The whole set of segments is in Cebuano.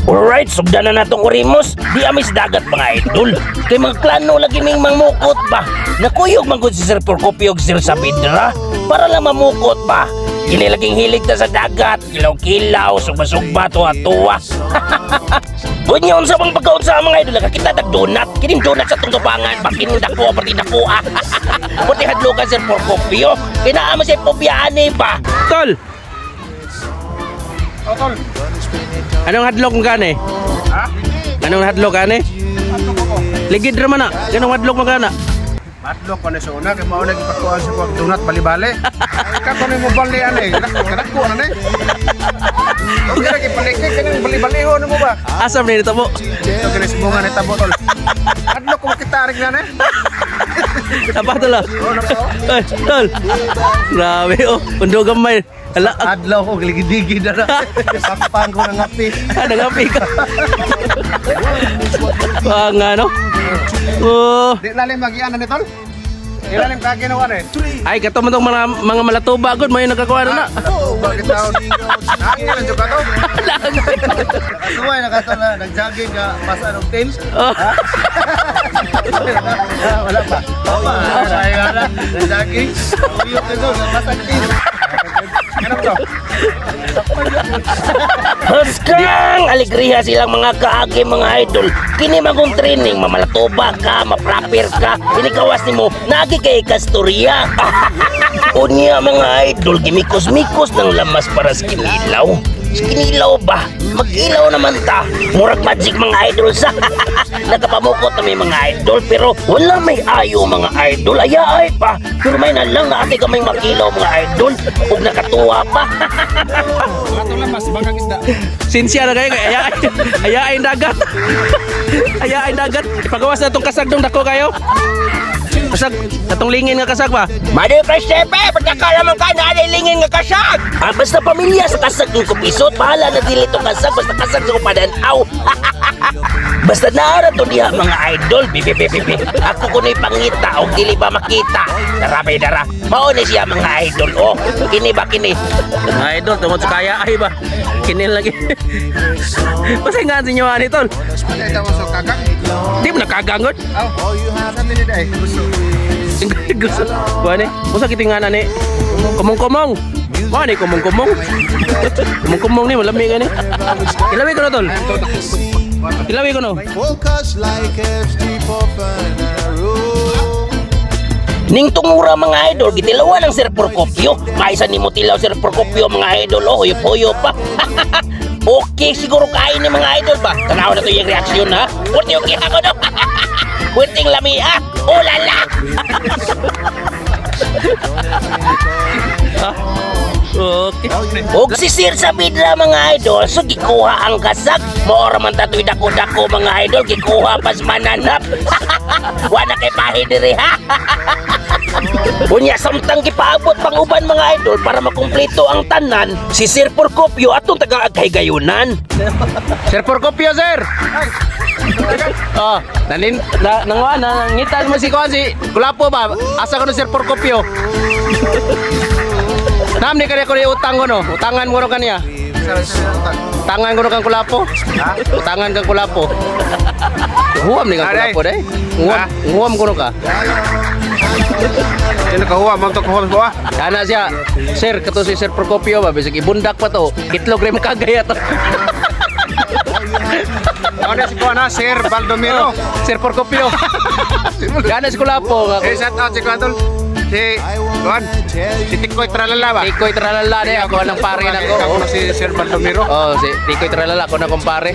Alright, sugdan na natong orimos. Di ami sa dagat, mga idol. Kay mga plano lagi ming mangmukot ba. Nakuyog man gud si Sir Procopio ug Sir Sabidra para lang mamukot ba. Kini laging hilig ta sa dagat, kilaw-kilaw, sugba-sugba, tuwa-tuwa. Unya, unsa bang pagkaunsa, mga idol, nakakita tag donut. Kining donut sa tong tubangan, ba kining dako, pati dako ah. Puti hadlokan Sir Procopio. Kinaa man siya pobiyaan eh ba. Tol, Oh, tol. Anong hadlok mo gani? Ha? Anong hadlok ani? Ligid ra man na. Ganong hadlok mo gana? Madlok ko na sa una, kay mao na gipatuan sa kuwag donut bali-bali. Ka ko mo bali ani, kadako na ni. Okay ra gipalike kanang bali-balihon mo ba? Asam ni nito mo. Ito kini sibungan ni tabo, tol. Adlok ko makita rin na ni. Apa tol? Ah? Oh, nako. Ay, tol. Grabe oh, undo gamay. Ala, Adlaw ko giligid na. Sakpan ko ng api. Ah, nangapi ka. Pang ano? Oh, Di lalim magian na ni, tol. Ilalim ka ginawa ni. Ay kato man tong mga malatuba gud may nakakuha na na. Bakit taon? Nangin lang juga to. Kasuway na kato na nag-jogging ka pasa og team. Oh. Wala pa. Wala pa. Nag-jogging. Uyo ka doon, pasa team. Ano to? Huskang alegriya silang mga kaagi, mga idol. Kini magong training, mamalatuba ka, maprapir ka, inikawas nimo, nagi kay kasturya. Unya, mga idol, gimikos-mikos ng lamas para sa kinilaw. Sa kinilaw ba? Mag-ilaw naman ta. Murag magic, mga idol, sa. Nagapamukot na may mga idol pero wala may ayo, mga idol. Ayaay pa. Pero may na lang na ate kamay makilaw, mga idol. Ug nakatuwa pa. Ato lamas bagang isda. Sinsya na kayo kay aya aya ay dagat. Aya ay dagat. Ipagawas na tong kasag dong dako kayo. Kasag atong lingin nga kasag ba? Mali ka, Sepe! Pagkakala man ka, naalilingin nga kasag! Ah, basta pamilya sa kasag ng kupisot, bahala na dili to kasag, basta kasag sa kupadanaw. Basta naara to diha, mga idol, bibi bibi bibi. Ako kuno'y pangita o dili ba makita. Dara bay dara. Mao ni siya, mga idol. Oh, kini ba kini? Mga idol, tungod sa kaya ay ba? Kini lagi. Basta nga sa inyo ani, tol. Ano ito mo sa kagang? Di mo nakagangot. Oh, sa minute ay gusto. Gusto. Buwan eh. Musa kitingan ani. Kumong-kumong. Buwan eh, kumong-kumong. Kumong-kumong ni, malami ka ni. Ilawi ko na, tol. Ilawi ko no. Focus like FG arrow. Ning tungura, mga idol, gitilawan ang Sir Procopio. Maisa nimo tilaw Sir Procopio, mga idol, oh, huyop-huyop pa. Okay, siguro kain ni mga idol ba? Tanaw na to yung reaksyon ha. Pwerte yung kita ko no. Pwerteng lami ah. Oh lala. Okay. Og si Sir Sabidra, mga idol, so gikuha ang kasag. Maora man tatoy dako-dako, mga idol, gikuha pas mananap. Wala kay pahi diri ha. Unya, samtang gipaabot pang uban, mga idol, para makumpleto ang tanan, si Sir Procopio atong taga Aghaygayunan. Sir Procopio, sir. Oh, nanin na nangwa na nangitan mo si kuan si Kulapo ba? Asa ko no Sir Procopio? Nam ni kaniya ko ni utang ko no. Utangan mo no kaniya. Utangan ko no kang Kulapo. Utangan kang Kulapo. Huwam ni kang Aray. Kulapo day. Huwam, huwam ko no ka. Sino ka huwa? Mamto ka huwa ba? Ana siya, sir, kato si Sir Procopio ba, bisag ibundak pa to. Itlog rin kagaya to. Ano si kuan ha? Sir Baldomero. Sir Procopio. Gana si Kulapo nga. Eh, shout out si kuan, tol. Si kuan. Si Tikoy Tralala ba? Tikoy Tralala de ako ang pare na ko. Ako na si Sir Baldomero. Oh, si Tikoy Tralala ako na kumpare.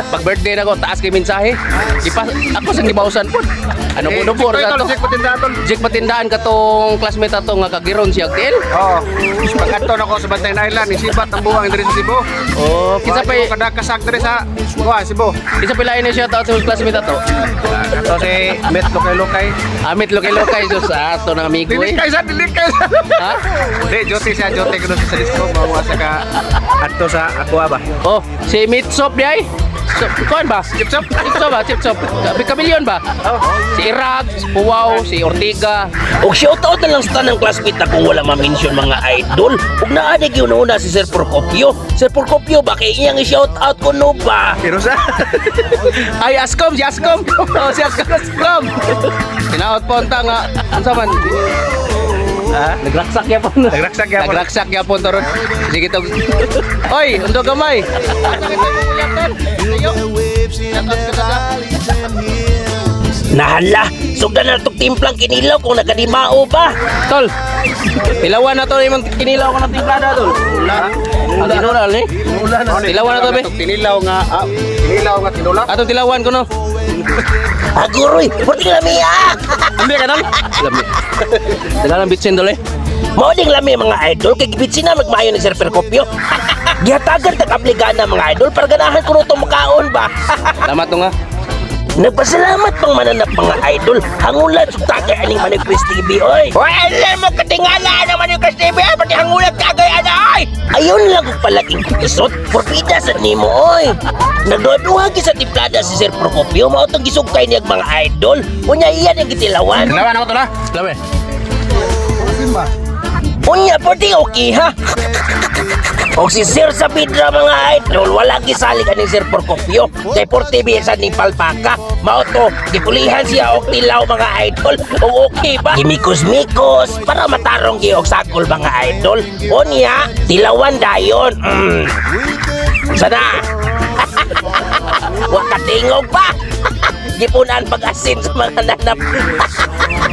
Pag birthday na ko, taas kay mensahe. Ipa ako sa gibawsan po. Ano Eh, ko no Tikoy, sa tol, to. si Patindaan, tol. Jake patindaan katong classmate ato nga kagiron siya TL. Oo. Pagkadto na ko sa Bantayan Island, isibat ang buwang diri sa Cebu. Oh, kinsa Kinsa pa kada kasag diri sa kuan Cebu. Kinsa pa lain ni siya sa classmate ato. Kato si Met Lokay Lokay. Amit lokay-lokay sus ato ng amigo Dili eh. kay sa dili kay sa. Ha? Di jote siya, jote ko sa disco mao sa ka adto sa Aqua ba. Oh, si Mitsop di ay. So, kuan ba? Chip chop? Chip chop ba? Chip chop. Kamilyon ba? Si Irag, si Puwaw, si Ortiga. Og shoutout na lang sa tanang classmate na kung wala ma-mention, mga idol. Ug naa di gyud una si Sir Procopio. Sir Procopio ba, kay iyang i-shoutout ko no ba? Pero sa Ay, Ascom, si Ascom. Oh, si Ascom, Ascom. Tinaot po ang nga. Unsa man? Ha? Nagraksak yapon. Nagraksak yapon. Nagraksak yapon toron. Sige tog. Oy, undo gamay. Waves in their valleys and hills. Nahala, sugdan na tog timplang kinilaw kung nakadimao ba. Tol. Tilawan na to imong kinilaw ko na timplada, tol. Ang tinula ni. Tilawan na to be. Tinilaw nga ah, tinilaw nga tinula. Atong tilawan ko no. Aguroy, pwede lami ah. Ambi ka tol. Lami. Dala lang bitsin tol eh. Mao ding lami, mga idol, kay gibitsi na magmayo ni Sir Procopio. Gihatagan tag abligana, mga idol, para ganahan ko to makaon ba. Salamat to nga. Nagpasalamat pang mananap, mga idol. Hangulat sug tagay aning Manoy Chris TV oy. Wala mo katingala ang Manoy Chris TV ay pati hangulat tagay ana oy. Ayon lang kung palaking isot, porpida sa nimo oy. Nagduha-duha sa timplada si Sir Procopio, mao tong gisugkay niya mga idol. Unya iyan ang gitilawan. Tilawan ako to na. Lami. Simba. Unya pwede okay ha. O si Sir Sabidra, mga idol, wala gisalig ani Sir Procopio. Kay por TV sa ning palpaka. Mao to, gipulihan siya og tilaw, mga idol. O okay ba? Gimikos-mikos para matarong gi og sakol, mga idol. Unya, tilawan dayon. Sana. Wa katingog pa. Gipunan pag-asin sa mga nanap.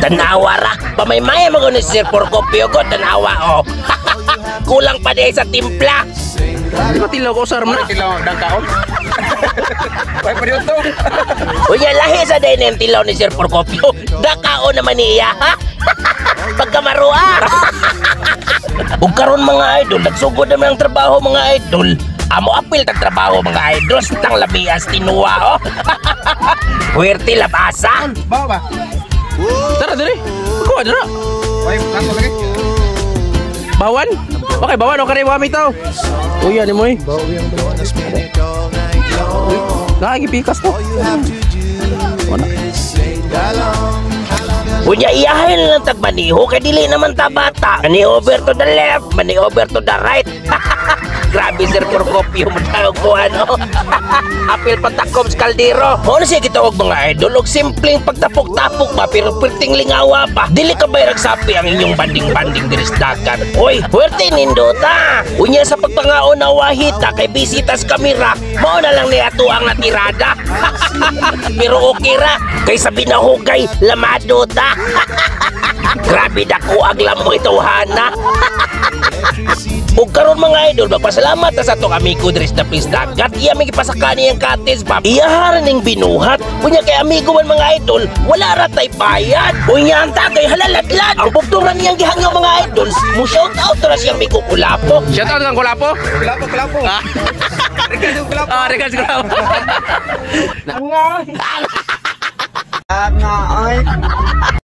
Tanawa ra. Pamaymaya mo ni Sir Procopio ko. Tanawa oh. Kulang pa di sa timpla. Di ba tilaw ko sar man? Tilaw dang kaon. Way pa dito. Unya lahi sa din ang tilaw ni Sir Procopio. Dakaon naman niya ha. Pagkamarua. Ug karon, mga idol, nagsugod naman ang trabaho, mga idol. Amo apil tag trabaho, mga idol, tang lamias tinuwa oh. Puwerte labasa. Bawa ba? Tara dire. Kuha dira. Way kaso lagi. Bawan? Okay, bawan o kare wami tao. Uy, ano mo eh. Gonna spin it all night long. Nagipikas to. All you have to do is sing along. Unya iyahin lang tagmaniho kay dili naman ta bata. Mani over to the left, mani over to the right. Grabe Sir Procopio mo tawag ko ano. Apil patakom sa kaldero. Mao na siya gitawag, mga idol, og simpleng pagtapok-tapok ba pero perting lingawa pa. Dili ka bayrag sapi ang inyong banding-banding diri sa dagat. Oy, puwerte nindota. Unya sa pagpangaon na wahita kay bisita sa kamera, mao na lang ni ato ang natirada. Pero okay ra kay sa binahugay lamado ta. Grabe dako ang lamoy tawhana. Ug karon, mga idol, magpasalamat ta sa atong amigo diri sa Dapis Dagat. Iya may gipasaka niyang cottage pa. Iya ning binuhat. Unya kay amigo man, mga idol, wala ra tay bayad. Unya ang tagay halaladlad. Ang bugtong niyang gihangyo, mga idol, mo shout out ra siyang amigo Kulapo. Shout out kang Kulapo. Kulapo, kulapo. Ah, Ricardo kulapo. ah regards Kulapo. Nga ay.